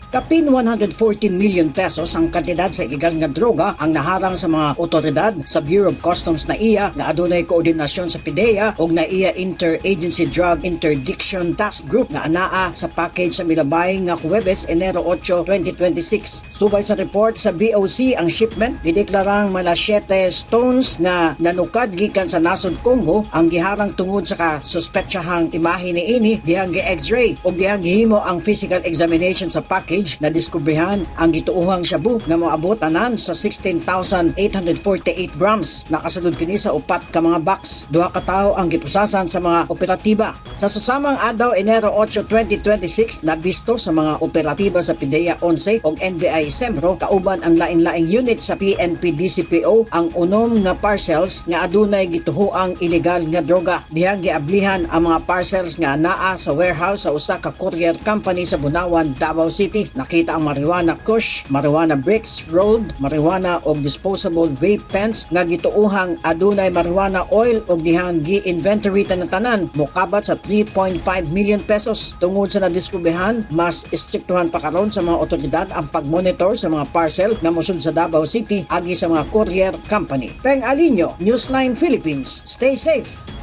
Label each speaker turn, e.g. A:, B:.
A: Kapin 114 million pesos ang kantidad sa ilegal nga droga ang naharang sa mga otoridad sa Bureau of Customs NAIA nga adunay koordinasyon sa PDEA ug NAIA Interagency Drug Interdiction Task Group nga anaa sa package sa milabay nga Huwebes, Enero 8, 2026. Subay sa report sa BOC, ang shipment gideklarang mala 7 stones nga nanukad gikan sa nasod Congo ang giharang tungod sa ka-suspetsahang imahe niini. Dihang gi-X-ray ug dihang gihimo ang physical examination sa package, na diskubrihan ang gituohang shabu nga moabot tanan sa 16,848 grams. Nakasulod kini sa upat ka mga box. Duha ka tawo ang giprosesan sa mga operatiba. Sa susamang adlaw, Enero 8, 2026, nabisto sa mga operatiba sa PDEA 11 ug NBI Cemro kauban ang lain-laing unit sa PNP DCPO ang unom nga parcels nga adunay gituhoang ilegal nga droga. Dihang giablihan ang mga parcels nga naa sa warehouse sa usa ka courier company sa Bunawan, Davao City. Nakita ang marijuana kush, marijuana bricks rolled, marijuana og disposable vape pens nga gituohang adunay marijuana oil ug dihang gi-inventory tanan-tanan mokabat sa 3.5 million pesos. Tungod sa nadiskubrehan, mas istriktuhan pa karon sa mga otoridad ang pagmonitor sa mga parcel nga mosulod sa Davao City agi sa mga courier company. Peng Alinio, Newsline Philippines. Stay safe.